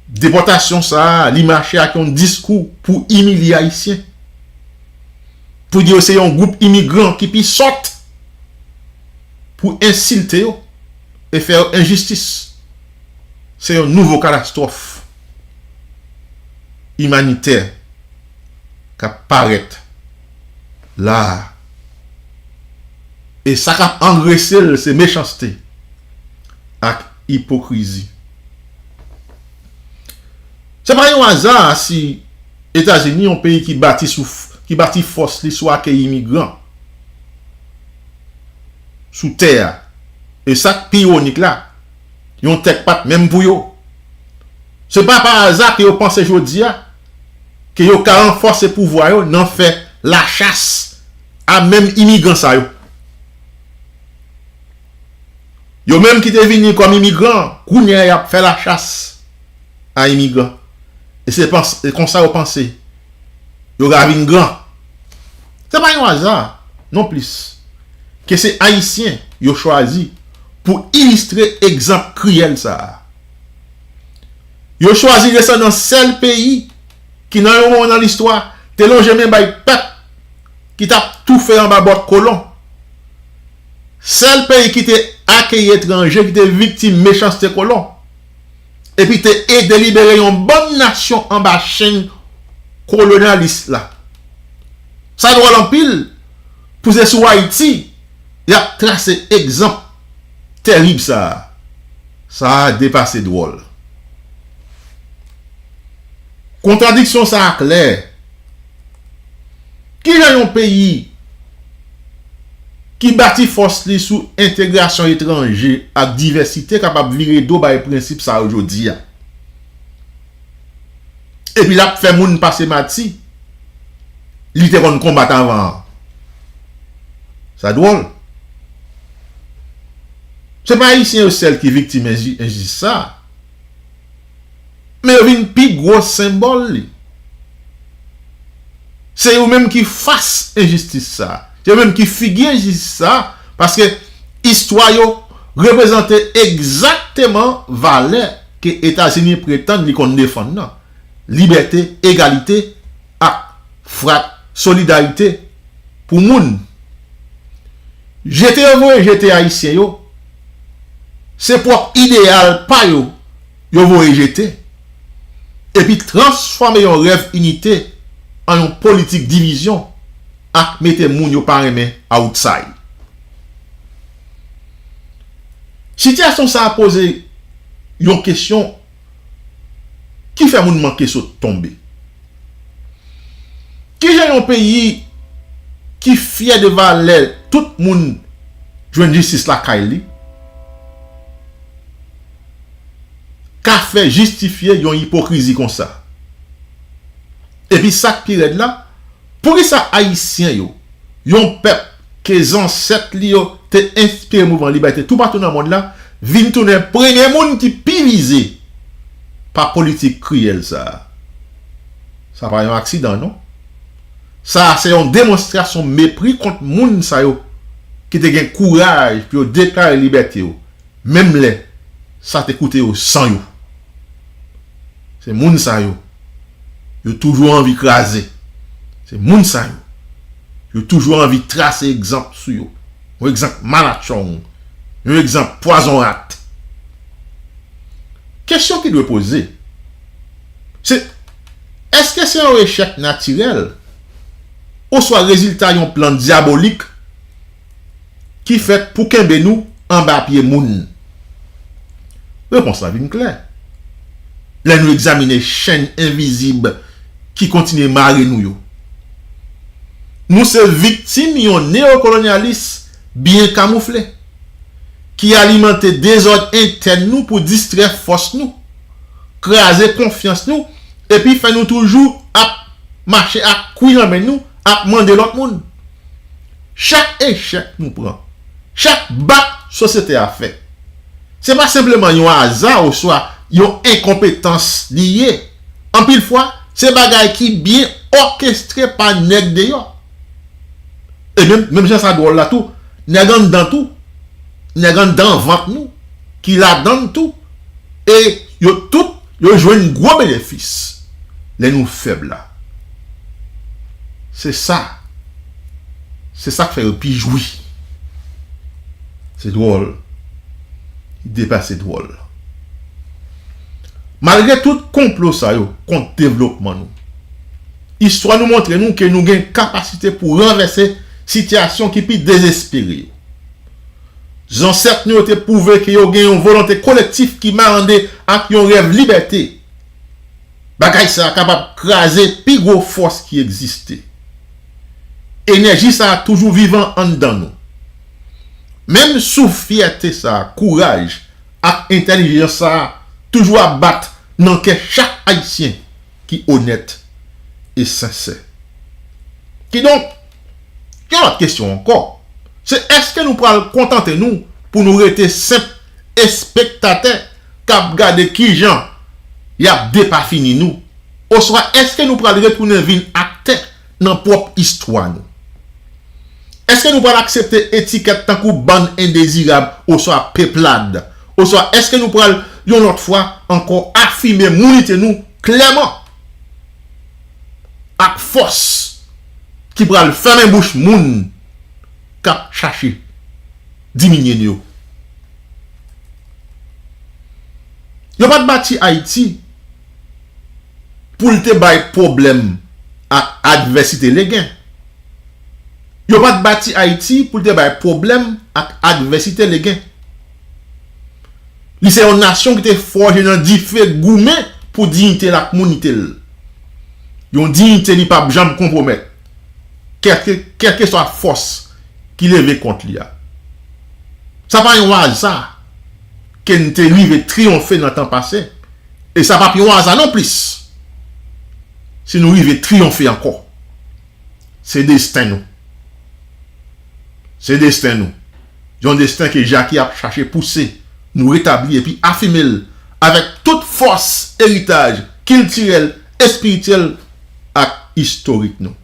Depòtasyon sa a, li mache ak yon diskou pou imilye Ayisyen. Pou di yo se yon gwoup imigran ki pi sòt, pou ensilte yo e fè yo enjistis. Se yon nouvo katastwòf imanitè k ap parèt la a. E sa k ap angrese l, se mechanste ak ipokrizi. Se pa yon aza si Etazini, yon peyi ki bati sou, ki bati fòs li sou akeyi imigran sou tè a, e sa k pi iwonik la, yon tè k pa t menm pou yo. Se pa pa aza ke yo panse jodi a ke yo ka ranfòse pouvwa yo nan fè lachas a menm imigran sa yo. Yo menm ki te vini kòm imigran, kounye a y ap fè lachas a imigran. E se pans-, e konsa yo panse yo ka vin gran. Se pa yon aza, non plis, ke se Ayisyen yo chwazi pou ilistre egzanp kriyèl sa a. Yo chwazi desandan sèl peyi ki nan yon moman nan listwa te lonje men bay pèp ki t ap toufe anba bòt kolon. Sèl peyi ki te akeyi etranje ki te viktim mechanste kolon, epi te ede libere yon bann nasyon anba chenn kolonyalis la. Sa dwòl anpil pou se sou Ayiti y ap trase egzanp terib sa a. Sa a depase dwòl. Kontradiksyon sa a klè. Kijan yon peyi ki bati fòs li sou entegrasyon etranje ak divèsite kapab vire do bay prensip sa yo jodi a? Epi l ap fè moun pase mati li te konn konbat anvan an. Sa dwòl. Se pa Ayisyen yo sèl ki viktim enji- enjistis sa a. Men yo vin pi gwo senbòl li. Se yo menm ki fas enjistis sa a. Se yo menm ki figi enjistis sa a, paske istwa yo reprezante egzakteman valè ke Etazini pretann li konn defann nan: libète, egalite, ak frat- solidarite pou moun. Jete yo voye jete Ayisyen yo, se pwòp ideyal pa yo yo voye jete, epi transfòme yon rèv inite an yon politik divizyon ak mete moun yo pa renmen outside. Sitiyasyon sa a poze yon kesyon ki fè moun manke sot tonbe. Kijan yon peyi ki fyè de valè tout moun jwenn jistis lakay li ka fè jistifye yon ipokrizi konsa? Epi sa k pi rèd la, poukisa Ayisyen yo, yon pèp ke zansèt li yo te enspire mouvman libète toupatou nan mond la, vin tounen premye moun ki pi vize pa politik kriyèl sa a? Sa pa yon aksidan, non. Sa a se yon demonstrasyon mepri kont moun sa yo ki te gen kouraj pou yo deklare libète yo, menm lè sa te koute yo san yo. Se moun sa yo, yo toujou anvi kraze. Se moun sa yo, yo toujou anvi trase egzanp sou yo. Yon egzanp malatchong, yon egzanp pwazon rat. Kesyon ki dwe poze, se, èske se yon echèk natirèl oswa rezilta yon plan dyabolik ki fèt pou kenbe nou anba pye moun? Repons la vin klè lè nou egzamine chenn envizib ki kontinye mare nou yo. Nou se viktim yon neyokolonyalis byen kamoufle, ki alimante dezòd entèn nou pou distrè fòs nou, kraze konfyans nou, epi fè nou toujou ap mache ak kwi nan men nou, ap mande lòt moun. Chak echèk nou pran, chak bak sosyete a fè, se pa senpleman yon aza oswa yon enkonpetans li ye. Anpil fwa, se bagay ki byen òkestre pa nèg deyò. E menm, menm jan sa dwòl la tou, nèg anndan tou, nèg anndan vant nou, ki ladann tou, e yo tout, yo jwenn gwo benefis lè nou fèb la. Se sa. Se sa k fè yo pi jwi. Se dwòl. Li depase dwòl. Malgre tout konplo sa yo kont devlopman nou, istwa nou montre nou ke nou gen kapasite pou ranvèse sitiyasyon ki pi dezespere yo. Zansèt nou yo te pwouve ke yo gen yon volonte kolektif ki marande ak yon rèv libète. Bagay sa a kapab kraze pi gwo fòs ki egziste. Enèji sa a toujou vivan anndan nou. Menm souf fyète sa a, kouraj ak entèlijans sa a toujou ap bat nan kè chak Ayisyen ki onèt e sensè. Kidonk, yon lòt kesyon ankò, se èske nou pral kontante nou pou nou rete senp espektatè k ap gade kijan y ap depafini nou? Oswa èske nou pral retounen vin aktè nan pwòp istwa nou? Èske nou pral aksepte etikèt tankou bann endezirab oswa peplad? Oswa èske nou pral yon lòt fwa ankò, afime mounite nou klèman ak fòs ki pral fèmen bouch moun k ap chache diminye nou yo. Yo pa t bati Ayiti pou l te bay pwoblèm ak advèsite legen. Yo pa t bati Ayiti pou l te bay pwoblèm ak advèsite legen. Li se yon nasyon ki te fòje nan dife, goumen pou diyite l ak mounite l. Yon diyite li p ap janm konpwomèt, kèlke, kèlkeswa fòs ki leve kont li a. Sa pa yon aza ke n te rive triyonfe nan tan pase, e sa p ap yon aza nonplis si nou rive triyonfe ankò. Se desten nou. Se desten nou. Yon desten ke Jackie ap chache pouse nou retabli epi afime l avèk tout fòs eritaj kiltirèl, espirityèl ak istorik nou.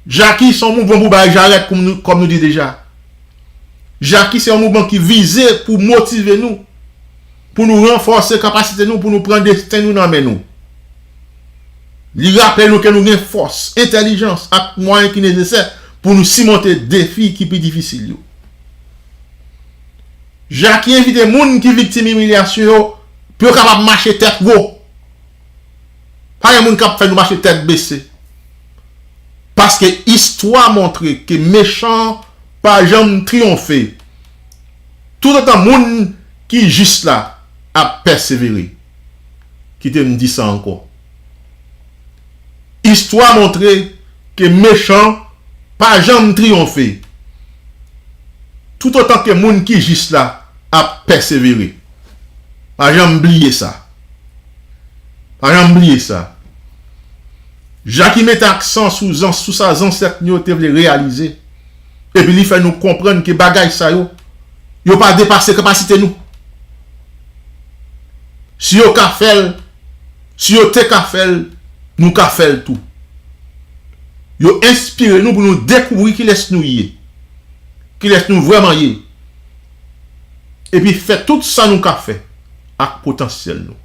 Jackie se yon mouvman pou bay jarèt, kòm nou, kòm nou di deja. Jackie se yon mouvman ki vize pou motive nou, pou nou ranfòse kapasite nou, pou nou pran desten nou nan men nou. Li raple nou ke nou gen fòs, entèlijans ak mwayen ki nesesè pou nou simonte defi ki pi difisil yo. Jackie envite moun ki viktim imilyasyon yo pou yo kapab mache tèt wo. Pa gen moun k ap fè nou mache tèt bese. Paske istwa montre ke mechan pa janm triyonfe, toutotan moun ki jis la ap pèsevere. Kite m di sa ankò. Istwa montre ke mechan pa janm triyonfe, toutotan ke moun ki jis la ap pèsevere. Pa janm bliye sa. Pa janm bliye sa. Jackie mete aksan sou zan-, sou sa zansèt nou yo te vle reyalize. Epi li fè nou konprann ke bagay sa yo, yo pa depase kapasite nou. Si yo ka fè l, si yo te ka fè l, nou ka fè l tou. Yo enspire nou pou nou dekouvri kilès nou ye, kilès nou vrèman ye, epi fè tout sa nou ka fè ak potansyèl nou.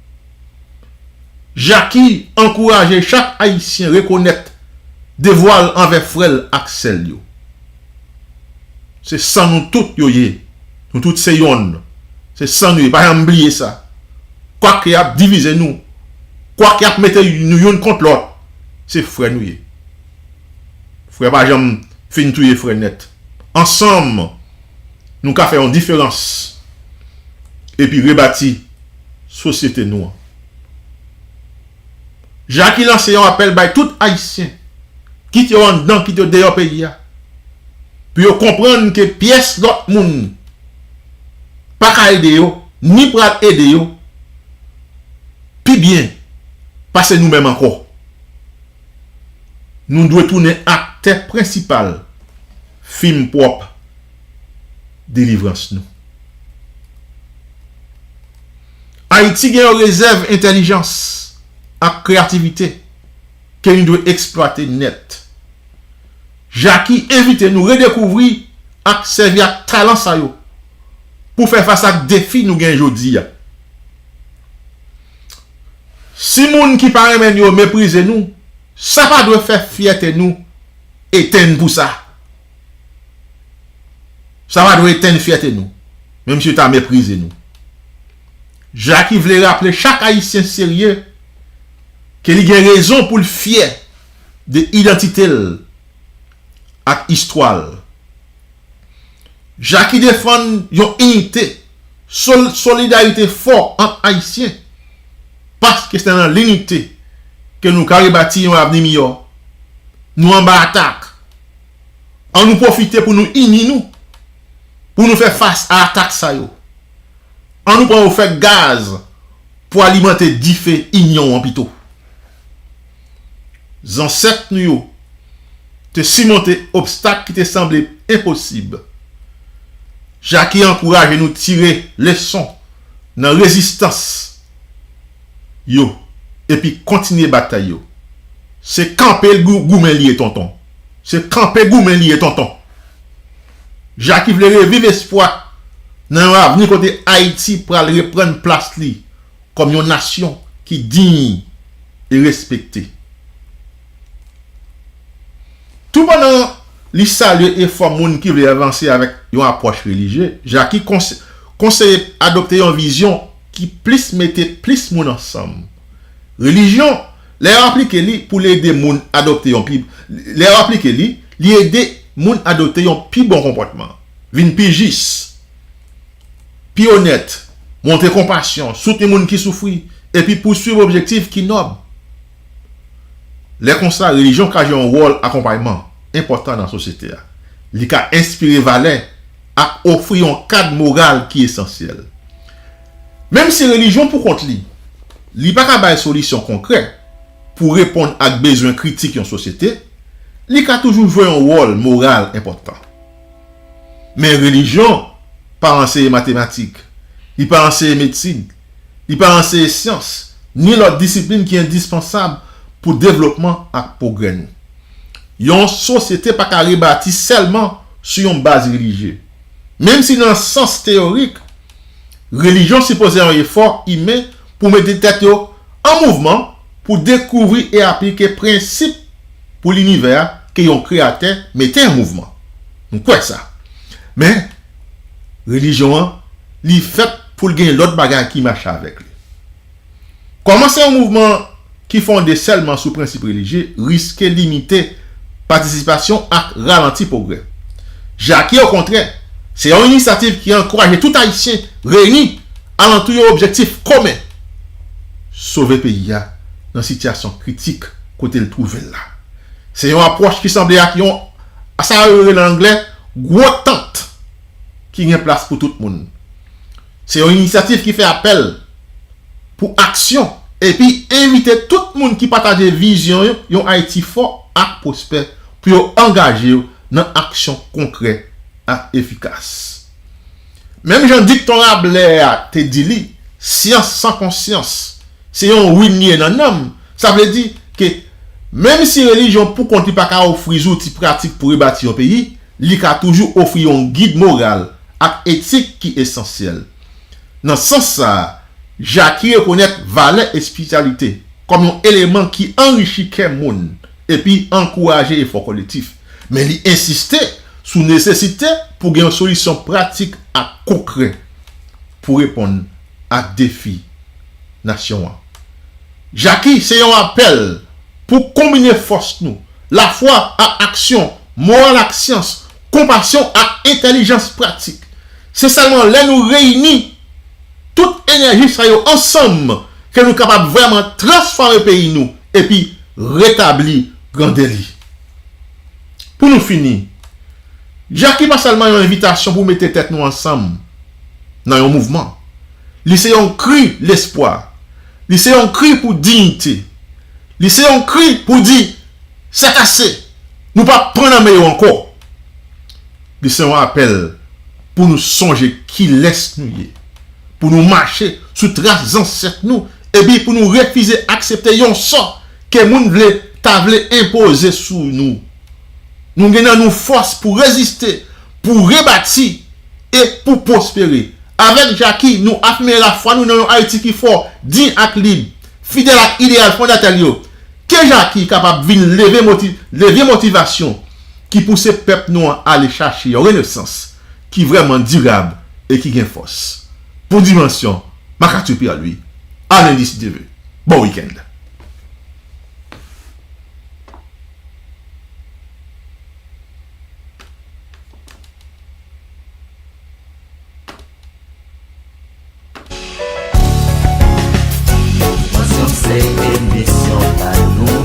Jackie ankouraje chak Ayisyen rekonèt devwa l anvè frè l ak sè l yo. Se san nou tout yo ye. Nou tout se yonn. Se san nou ye. Pa janm bliye sa. Kwak y ap divize nou, kwak y ap mete nou youn kont lòt, se frè nou ye. Frè pa janm fin touye frè nèt. Ansanm, nou ka fè yon diferans epi rebati sosyete nou an. Jackie lanse yon apèl bay tout Ayisyen, kit yo anndan, kit yo deyò peyi a, pou yo konprann ke pyès lòt moun pa ka ede yo, ni pral ede yo pi byen pase nou menm ankò. Nou dwe tounen aktè prensipal fim pwòp delivrans nou. Ayiti gen yon rezèv entèlijans ak kreyativite ke nou dwe eksplwate nèt. Jackie envite nou redekouvri ak sèvi ak talan sa yo pou fè fas ak defi nou gen jodi a. Si moun ki pa renmen nou yo meprize nou, sa pa dwe fè fyète nou etenn pou sa. Sa pa dwe etenn fyète nou, menm si yo ta meprize nou. Jackie vle raple chak Ayisyen serye ke li gen rezon pou l fyè de idantite l ak istwa l. Jackie defann yon inite, sol-, solidarite fò ant Ayisyen, paske se nan linite ke nou ka rebati yon avni miyò. Nou anba atak. An nou pwofite pou nou ini nou, pou nou fè fas a atak sa yo. An nou pran yo fè gaz pou alimante dife inyon an pito. Zansèt nou yo te simonte obstak ki te sanble enposib. Jackie ankouraje nou tire leson nan rezistans yo epi kontinye batay yo. Se kanpe gou-, goumen li ye, tonton. Se kanpe goumen li ye, tonton. Jackie vle reviv espwa nan yon avni kote Ayiti pral reprann plas li kòm yon nasyon ki diy e respekte. Toupandan li salye efò moun ki vle avanse avèk yon apwòch relijye, Jackie konse- konseye adopte yon vizyon ki plis mete plis moun ansanm. Relijyon, lè yo aplike li pou l ede moun adopte yon pi, lè yo aplike li, li ede moun adopte yon pi bon konpòtman, vin pi jis, pi onèt, montre konpasyon, soutni moun ki soufri, epi pouswiv objektif ki nòb. Lè konsa, relijyon ka jwe yon wòl akonpayman enpòtan nan sosyete a. Li ka enspire valè ak ofri yon kad moral ki esansyèl. Menm si relijyon poukont li, li pa ka bay solisyon konkrè pou reponn ak bezwen kritik yon sosyete, li ka toujou jwe yon wòl moral enpòtan. Men relijyon pa anseye matematik, li pa anseye medsin, li pa anseye syans, ni lòt disiplin ki endispansab pou devlopman ak pwogrè nou. Yon sosyete pa ka rebati sèlman sou yon baz relijye. Menm si nan sans teyorik, relijyon sipoze yon efò imen pou mete tèt yo an mouvman pou dekouvri e aplike prensip pou linivè a ke yon kreyatè mete an mouvman. Nou kwè sa. Men, relijyon an, li fèt pou l gen lòt bagay ki mache avèk li. Kòmanse yon mouvman ki fonde sèlman sou prensip relijye riske limite patisipasyon ak ralanti pwogrè. Jackie, okontrè, se yon inisyativ ki ankouraje tout Ayisyen reyini alantou yon objektif komen: sove peyi a nan sitiyasyon kritik kote l twouve l la. Se yon apwòch ki sanble ak yon, sa yo rele nan anglè, gwo tant ki gen plas pou tout moun. Se yon inisyativ ki fè apèl pou aksyon epi envite tout moun ki pataje vizyon yon Ayiti fò ak pwospè pou yo angaje yo nan aksyon konkrè ak efikas. Menm jan dikton Rabelais a te di li, syans san konsyans se yon win li ye nan nanm. Sa vle di ke menm si relijyon poukont li pa ka ofri zouti pratik pou rebati yon peyi, li ka toujou ofri yon gid moral ak etik ki esansyèl. Nan sans sa a, Jackie rekonèt valè espirityalite kòm yon eleman ki anrichi kè moun epi ankouraje efò kolektif. Men li ensiste sou nesesite pou gen yon solisyon pratik ak konkrè pou reponn ak defi nasyon an. Jackie se yon apèl pou konbine fòs nou, lafwa ak aksyon, moral ak syans, konpasyon ak entèlijans pratik. Se sèlman lè nou reyini tout enèji sa yo ansanm ke nou kapab vrèman transfòme peyi nou epi retabli grandè li. Pou nou fini, Jackie pa sèlman yon envitasyon pou mete tèt nou ansanm nan yon mouvman. Li se yon kri lespwa. Li se yon kri pou diyite. Li se yon kri pou di, sètase, nou p ap pran nan men yo ankò. Li se yon apèl pou nou sonje kilès nou ye, pou nou mache sou tras zansèt nou, epi pou nou refize aksepte yon sò ke moun vle ta vle enpoze sou nou. Nou gen nan nou fòs pou reziste, pou rebati e pou pwospere. Avèk Jackie, nou afime lafwa nou nan yon Ayiti ki fò, diy ak lib, fidèl ak ideyal fondatè l yo. Ke Jackie kapab vin leve moti- levye motivasyon ki pouse pèp nou an ale chache yon renesans ki vrèman dirab e ki gen fòs. Pou Dimansyon, Marc-Arthur Pierre-Louis, a lendi si Dye vle. Bon wikenn. Dimansyon se emisyon pa nou.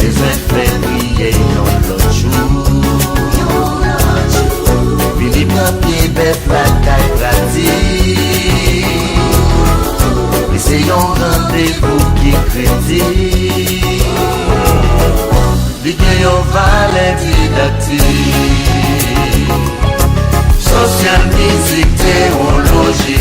Bezwen fè briye yon lòt jou. Vini pran pye bèf lakay pratik. Li se yon randevou ki kredib. Li gen yon valè didaktik, sosyal, mizik, tewoloji,